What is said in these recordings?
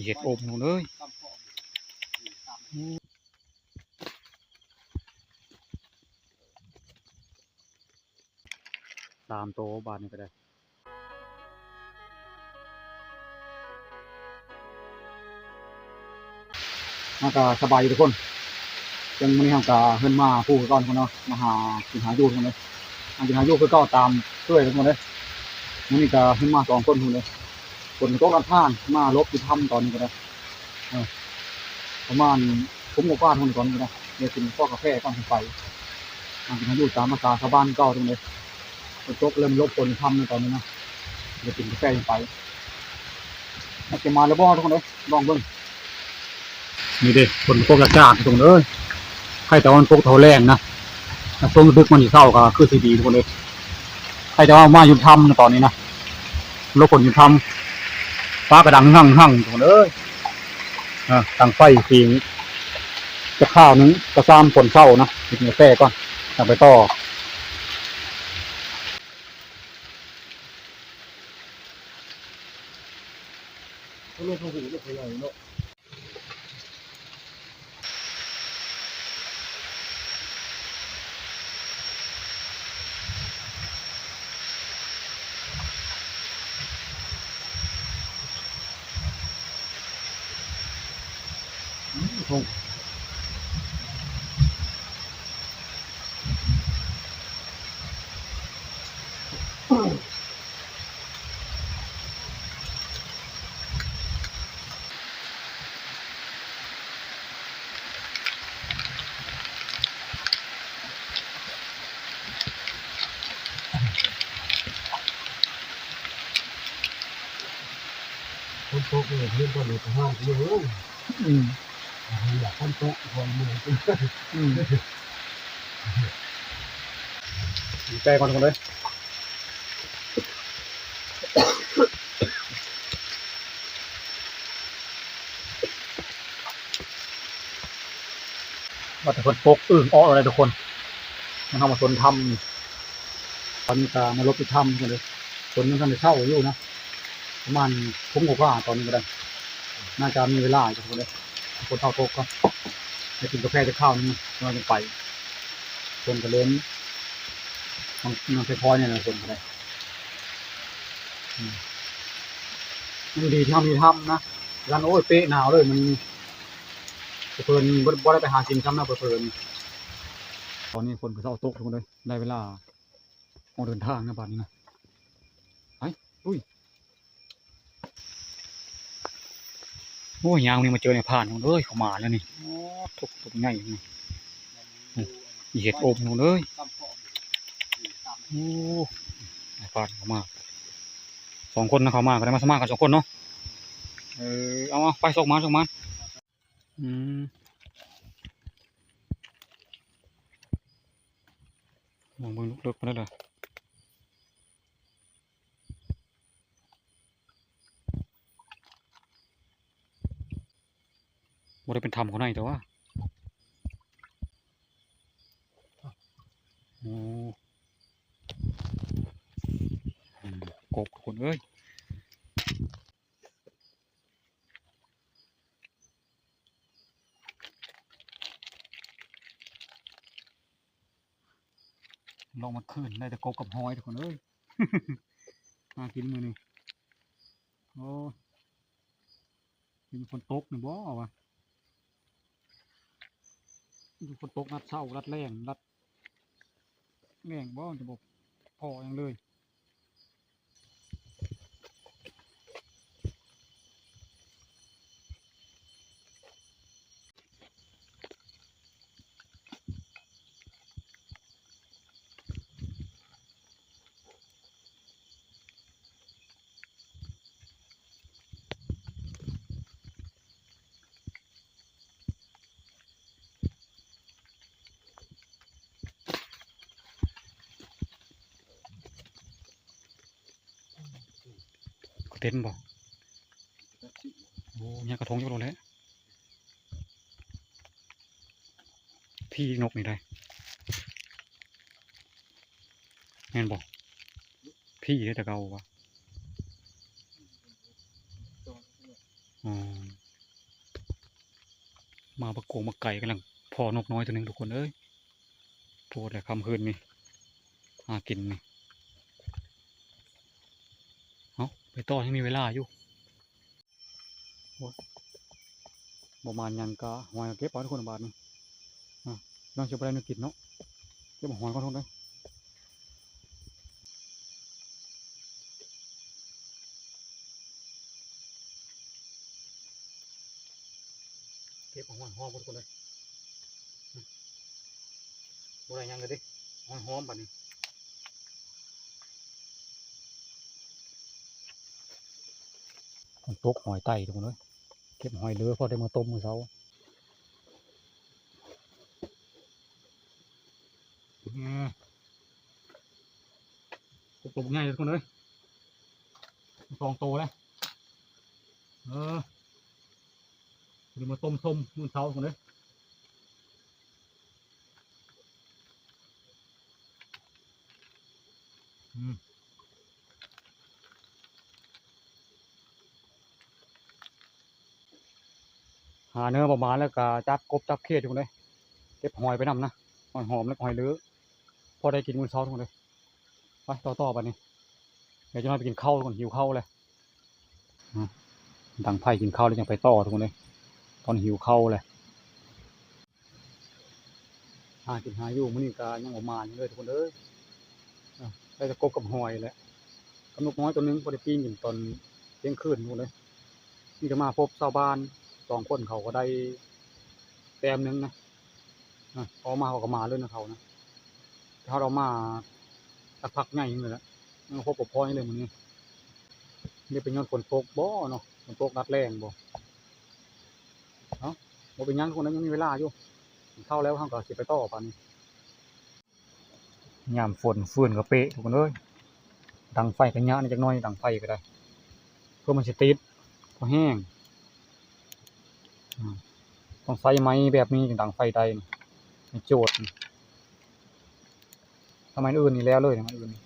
ເຫັດອົບພຸ້ນເອີຍ ສາມໂຕບາດນີ້ກໍໄດ້. ເຮົາກໍສະບາຍດີທຸກຄົນ ເຊິ່ງມື້ນີ້ເຮົາກໍຂຶ້ນມາພູຄືເກົ່າເນາະ ມາຫາກິນຫາຢູ່ເນາະ ຫາກິນຫາຢູ່ຄືເກົ່າຕາມເຄີຍເນາະ ມື້ນີ້ກໍຂຶ້ນມາສອງຄົນເນາະ ຝົນຕົກລັດຜ່ານ ມາຫຼົບຢູ່ຖ້ຳຕອນນີ້ກໍໄດ້ ເອີ ປະມານ ທຸ່ມກວ່າໆ ຕອນນີ້ກໍໄດ້ ດຽວກິນພວກກາແຟກ່ອນ ຈັ່ງໄປ ຫາກິນຫາຢູ່ຕາມພາສາຊາວບ້ານເກົ່າເນາະ. ຝົນຕົກເລີ່ມຫຼົບຝົນຄ່ຳແລ້ວຕອນນີ້ນະ ດຽວກິນກາແຟຈັ່ງໄປ ມັນຈະມາແລ້ວບໍ່ທຸກຄົນເອີຍ ລອງເບິ່ງ. ນີ້ເດ້ ຝົນຕົກຈາກໆ ທຸກຄົນເອີຍ ໃຄ່ແຕ່ວ່າມັນຕົກເທົ່າແລງນະ ແຕ່ຊ່ວງດຶກມັນຊິເຊົ້າກໍຄືຊິດີທຸກຄົນເອີຍ ໃຄ່ແຕ່ວ່າມາຢູ່ຖ້ຳນະຕອນນີ້ນະ ຫຼົບຝົນຢູ່ຖ້ຳ ຟ້າກໍດັງຮັງໆ ທຸກຄົນເອີຍ ເອີ ຕັ້ງໄຟຊິ ຈັກຄາວໜຶ່ງກໍຊ່າງຝົນເຊົານະ ກິນກາແຟກ່ອນ ຈັ່ງໄປຕໍ່. ຝົນຕົກນີ້ເຫັນຕອນນີ້ກໍຮ້ອນຢູ່ເອີຍ ອືມ ຢາກຝົນຕົກ ຮ້ອນເມື່ອຍ ອືມ ແປກ່ອນທຸກຄົນເອີຍ ວ່າແຕ່ຝົນຕົກ ອຶ່ງອອກແລ້ວທຸກຄົນ ມັນເຂົ້າມາຊົນຖ້ຳ ຕອນນີ້ກໍມາຫຼົບຢູ່ຖ້ຳກັນເລີຍ ຝົນຍັງທັນໄດ້ເຊົາຢູ່ນະ ປະມານ ທຸ່ມກວ່າໆ ຕອນນີ້ກໍໄດ້ ໜ້າຈະມີເວລາຢູ່ທຸກຄົນເອີຍ ຝົນເຊົາຕົກກ່ອນ ໄດ້ກິນກາແຟຈັກຄາວໜຶ່ງ ແລ້ວຈຶ່ງໄປ ຝົນກໍເລີ່ມ ມັນ ມັນຄ່ອຍໆ ນີ້ນະ ຝົນກໍໄດ້ ອືມ ຍັງດີທີ່ເຮົາມີຖ້ຳນະ ຢ້ານ ໂອ້ຍ ເປະໜາວເລີຍມື້ນີ້ ເຜີນບໍ່ ບໍ່ໄດ້ໄປຫາກິນຊ້ຳນະ ເຜີນ ຕອນນີ້ຝົນກໍເຊົາຕົກທຸກຄົນເອີຍ ໄດ້ເວລາອອກເດີນທາງນະບາດນີ້ນະ ໄປ ລຸຍ. ໂອ້ຍ ຍ່າງນີ້ມາເຈີນາຍພານເອີຍ ເຂົ້າມາແລ້ວນີ້ ໂອ້ ຕົກ ຕົກໃຫຍ່ນີ້ ນີ້ເຫັດອົບເລີຍ ໂອ້ ນາຍພານເຂົ້າມາ ສອງຄົນນະ ເຂົ້າມາກໍໄດ້ມາສະໝັກກັນສອງຄົນເນາະ ເອີ ເອົາ ເອົາ ໄປ ໂຊກໝານ ໂຊກໝານ ອືມ ລອງເບິ່ງເລິກໆ ປານໃດລະ ບໍ່ໄດ້ເປັນຖ້ຳເຂົ້າໃນແຕ່ວ່າ ໂອ້ ອືມ ກົບ ທຸກຄົນເອີຍ. ລອງມາຄືນ ໄດ້ແຕ່ກົບກັບຫອຍ ທຸກຄົນເອີຍ ຫາກິນມື້ນີ້ ໂອ້ ເປັນຝົນຕົກນີ້ບໍ່ວະ ຝົນຕົກນັດເຊົ້າ ນັດແລງ ນັດແລງບໍ່ ຈະບໍ່ພໍ້ຫຍັງເລີຍ. ເຕັມບໍ່? ໂອ້ ຍັງກະທົງຢູ່ໂລດແຫຼະ ຜີນົກນີ້ໄດ໋ ແມ່ນບໍ່? ຜີເດ້ ແຕ່ເກົ່າວ່າ ອືມ ມາບັກກວງບັກໄກ່ ກຳລັງພໍ້ນົກນ້ອຍໂຕໜຶ່ງທຸກຄົນເອີຍ. ໂພດແຫຼະ ຄ່ຳຄືນນີ້ຫາກິນນີ້. ເອົາ ໄປຕໍ່ ຍັງມີເວລາຢູ່. ໂອ້ຍ ບໍ່ມານຫຍັງກະຫອຍເກັບເອົາທຸກຄົນບາດນີ້. ອ່າ ນ້ອງຊິບໍ່ໄດ້ແນວກິນເນາະ ເກັບຫອຍກ່ອນທຸກຄົນເດີ. ເກັບເອົາຫອຍຫອມກ່ອນທຸກຄົນເດີ. ອືມ ບໍ່ໄດ້ຫຍັງເລີຍເດ້ ຫອຍຫອມບາດນີ້. ຝົນຕົກຫອຍໄຕ່ທຸກຄົນເອີຍ ເກັບຫອຍເຫຼືອພໍໄດ້ມາຕົ້ມມື້ເຊົ້າ. ອືມ ກົບໂຕບັກໃຫຍ່ເລີຍທຸກຄົນເອີຍ ສອງໂຕເລີຍ. ເອີ ຊິມາຕົ້ມສົ້ມມື້ເຊົ້າພຸ້ນເດີ. ອືມ ຫາແນວປະມານແລ້ວກະຈັບກົບຈັບເຂດຢູ່ພຸ້ນເດ້ ເກັບຫອຍໄປນຳນະ ຫອຍຫອມແລ້ວກະຫອຍເຫຼືອ ພໍໄດ້ກິນມື້ເຊົ້າທຸກຄົນເອີຍ. ໄປຕໍ່ໆ ບາດນີ້ ດຽວຈັກໜ້ອຍໄປກິນເຂົ້າກ່ອນ ຫິວເຂົ້າແລ້ວ. ອືມ ດັງໄຟກິນເຂົ້າແລ້ວຈັ່ງໄປຕໍ່ທຸກຄົນເອີຍ ຕອນຫິວເຂົ້າແລ້ວ. ຫາກິນຫາຢູ່ມື້ນີ້ກະຍັງບໍ່ໝານເລີຍທຸກຄົນເອີຍ. ເອີ ໄດ້ແຕ່ກົບກັບຫອຍແຫຼະ ກັບນົກນ້ອຍໂຕໜຶ່ງ ພໍໄດ້ປີ້ງກິນຕອນທ່ຽງຄືນພຸ້ນເດ້. ນີ້ກະມາພົບຊາວບ້ານສອງຄົນ ເຂົາກະໄດ້ແຕ້ມໜຶ່ງນະ. ອາ ເອົາມາ ເຂົາກະມາເລີຍນະ ເຂົານະ. ເຮົາເອົາມາສັກພັກໃຫຍ່ໜຶ່ງແຫຼະ ຍັງພົບບໍ່ພໍຫຍັງເລີຍມື້ນີ້. ນີ້ເປັນຍ້ອນຝົນຕົກບໍ່ເນາະ ຝົນຕົກດັດແລ້ງບໍ່. ເອົ້າ ບໍ່ເປັນຫຍັງທຸກຄົນ ຍັງມີເວລາຢູ່ ກິນເຂົ້າແລ້ວເຮົາກະຊິໄປຕໍ່ບາດນີ້. ຍາມຝົນ ຟືນກະເປະທຸກຄົນເອີຍ ດັງໄຟກະຍາກແດ່ຈັກໜ້ອຍ ດັງໄຟກະໄດ້ ເພື່ອມັນຊິຕິດ ພໍແຮງ. ອືມ ຕ້ອງໃຊ້ໄມ້ແບບນີ້ຈຶ່ງດັງໄຟໄດ້ ໃນໂຈດ. ຖ້າໄມ້ອື່ນນີ້ແລ້ວເລີຍ ໄມ້ອື່ນນີ້.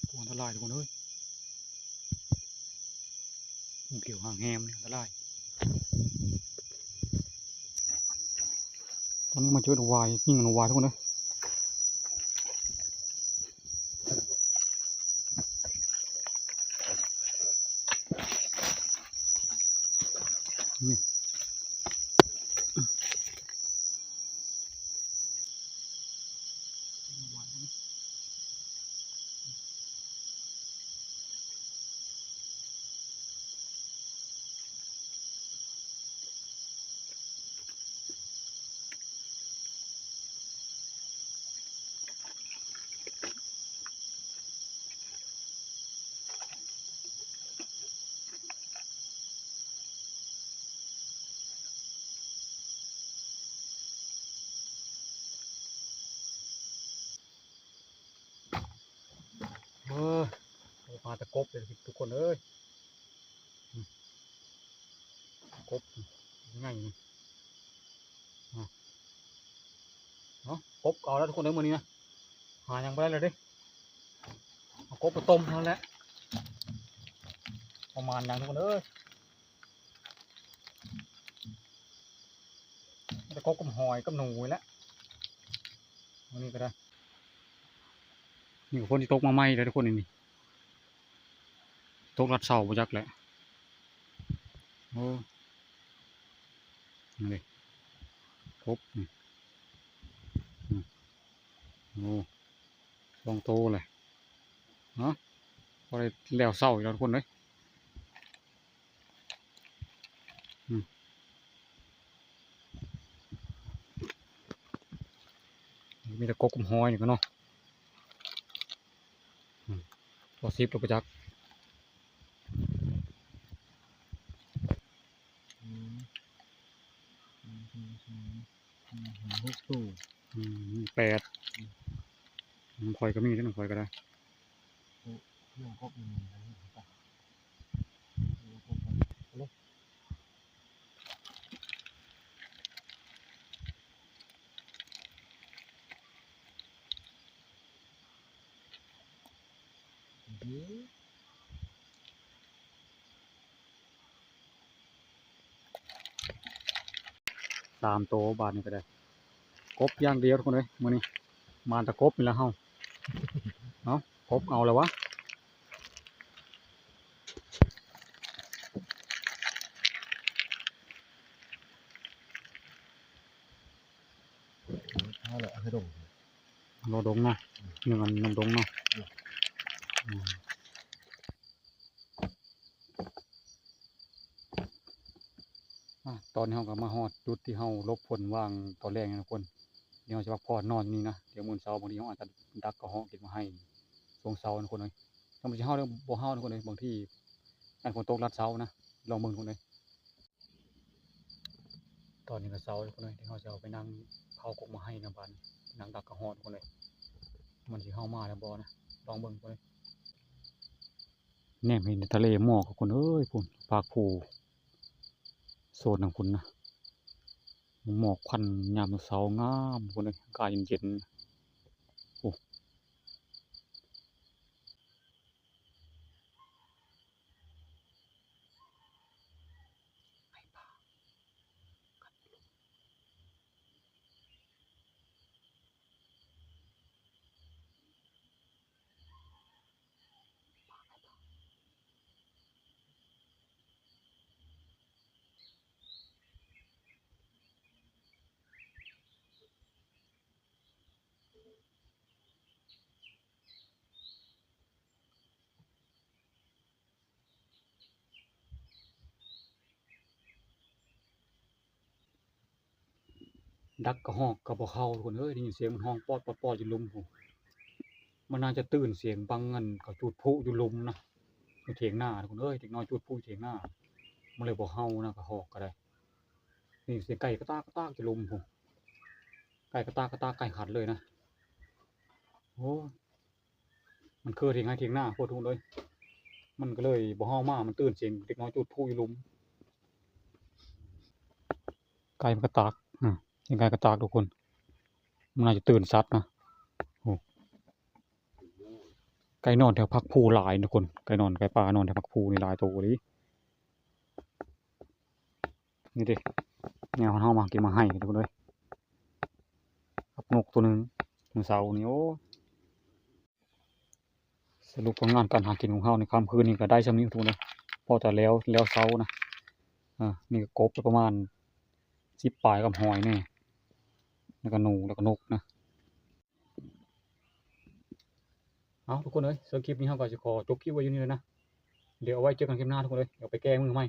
ໂອ້ ອັນຕະລາຍທຸກຄົນເອີຍ ງູຂຽວຫາງແຫມນີ້ອັນຕະລາຍ. ຕອນນີ້ມາເຈີໜູວາຍ ຍິງໜູວາຍທຸກຄົນເອີຍ. ເອີ ມາແຕ່ກົບເດີທຸກຄົນເອີຍ ອືມ ກົບໃຫຍ່ນີ້ ອືມ ເນາະ ກົບເອົາແລ້ວທຸກຄົນເອີຍ ມື້ນີ້ນະ ຫາຫຍັງບໍ່ໄດ້ແລ້ວເດ້ ເອົາກົບໄປຕົ້ມເທົ່ານັ້ນແຫຼະ ປະມານຫຍັງທຸກຄົນເອີຍ. ແຕ່ກົບກັບຫອຍກັບໜູນີ້ແຫຼະ ມື້ນີ້ກໍໄດ້ ນີ້ກໍຝົນຊິຕົກມາໃໝ່ແລ້ວທຸກຄົນ ນີ້ ນີ້ ຕົກລັດເຊົາບໍ່ຈັກແຫຼະ ໂອ້ ນີ້ ກົບນີ້ ອືມ ໂອ້ ສອງໂຕແຫຼະ ເນາະ ພໍໄດ້ແລ້ວເຊົາອີກແລ້ວທຸກຄົນເອີຍ ອືມ ມີແຕ່ກົບກັບຫອຍນີ້ກໍເນາະ ອືມ ພໍສິບແລ້ວບໍ່ຈັກ ອືມ ໜຶ່ງ ສອງ ສາມ ສີ່ ຫ້າ ຫົກ ໂຕ ອືມ ແປດ ອືມ ຂອງຂ້ອຍກໍມີເດ້ ຂອງຂ້ອຍກໍໄດ້ ໂອ້ ເລື່ອງກົບນີ້ ສາມໂຕບາດນີ້ກໍໄດ້ ກົບຢ່າງດຽວທຸກຄົນເອີຍ ມື້ນີ້ມາແຕ່ກົບນີ້ລະເຮົາ ເອົາ ກົບເອົາແລ້ວວະ ເອົາແຫຼະ ເອົາໃສ່ດົງ ລໍດົງເນາະ ອືມ ໜຶ່ງອັນນຳດົງເນາະ ອືມ ອືມ. ອາ ຕອນນີ້ເຮົາກໍມາຮອດຈຸດທີ່ເຮົາຫຼົບຝົນຫວ່າງຕອນແລງແລ້ວທຸກຄົນ ດຽວເຮົາຊິພັກຜ່ອນນອນຢູ່ນີ້ນະ ດຽວມື້ເຊົ້າບາງທີເຮົາອາດຈະດັກກະຮອກກິນມາໃຫ້ຊ່ວງເຊົ້າທຸກຄົນເອີຍ ຈັກມັນຊິເຫົ່າຫຼືບໍ່ເຫົ່າທຸກຄົນເອີຍ ບາງທີຢ້ານຝົນຕົກລັດເຊົ້ານະ ລອງເບິ່ງທຸກຄົນເອີຍ. ຕອນນີ້ກໍເຊົ້າທຸກຄົນເອີຍ ທີ່ເຮົາຊິເອົາໄປນັ່ງເຜົາກົກມາໃຫ້ນຳບ້ານ ນັ່ງດັກກະຮອກທຸກຄົນເອີຍ ມັນຊິເຫົ່າມາແລ້ວບໍ່ນະ ລອງເບິ່ງທຸກຄົນເອີຍ. ແນມເຫັນທະເລໝອກທຸກຄົນເອີຍ ພຸ້ນ ປາກພູ ໂຊນທາງພຸ້ນນະ ໝອກຄວັນຍາມເຊົ້າງາມພຸ້ນເອີຍ ອາກາດເຢັນໆ ໂອ້. ດັກກະຮອກກໍບໍ່ເຂົ້າທຸກຄົນເອີຍ ໄດ້ຍິນສຽງມັນຮ້ອງປອດໆໆຢູ່ລຸ່ມພຸ້ນ ມັນໜ້າຈະຕື່ນສຽງບັງອັນເຂົາຈູດພລຸຢູ່ລຸ່ມນະ ຢູ່ຖຽງນາທຸກຄົນເອີຍ ເດັກນ້ອຍຈູດພລຸຢູ່ຖຽງນາ ມັນເລີຍບໍ່ເຫົ່ານະ ກະຮອກກໍໄດ້ ໄດ້ຍິນສຽງໄກ່ກະຕາກກະຕາກຢູ່ລຸ່ມພຸ້ນ ໄກ່ກະຕາກກະຕາກ ໄກ່ຂັນເລີຍນະ ໂອ້ຍ. ມັນຄືຖຽງໄຮ່ຖຽງນາໂພດທຸກຄົນເອີຍ ມັນກໍເລີຍບໍ່ເຫົ່າມາ ມັນຕື່ນສຽງເດັກນ້ອຍຈູດພລຸຢູ່ລຸ່ມ ໄກ່ມັນກະຕາກ ອາ ສຽງໄກ່ກະຕາກທຸກຄົນ ມັນໜ້າຈະຕື່ນສັດນະ ໂອ້ ໄກ່ນອນແຖວພັກພູຫຼາຍທຸກຄົນ ໄກ່ນອນໄກ່ປ່ານອນແຖວພັກພູນີ້ຫຼາຍໂຕອີ່ຫຼີ. ນີ້ເດ້ ແນວເຮົາມາເກັບມາໃຫ້ທຸກຄົນເອີຍ ກັບນົກໂຕໜຶ່ງ ມື້ເຊົ້ານີ້ ໂອ້ ສະຫຼຸບຜົນງານການຫາກິນຂອງເຮົາໃນຄ່ຳຄືນນີ້ກໍໄດ້ຊ່ຳນີ້ທຸກຄົນເອີຍ ພໍແຕ່ແລ້ວ ແລ້ວເຊົ້ານະ ອາ ນີ້ກໍກົບປະມານສິບປາຍກັບຫອຍແດ່ ແລ້ວກໍໜູ ແລ້ວກໍນົກນະ. ເອົາ ທຸກຄົນເອີຍ ເຊິ່ງຄລິບນີ້ເຮົາກໍຊິຂໍຈົບຄລິບໄວ້ຢູ່ນີ້ແຫຼະນະ ດຽວເອົາໄວ້ເຈີກັນຄລິບໜ້າທຸກຄົນເອີຍ ດຽວໄປແກ້ມືໃໝ່.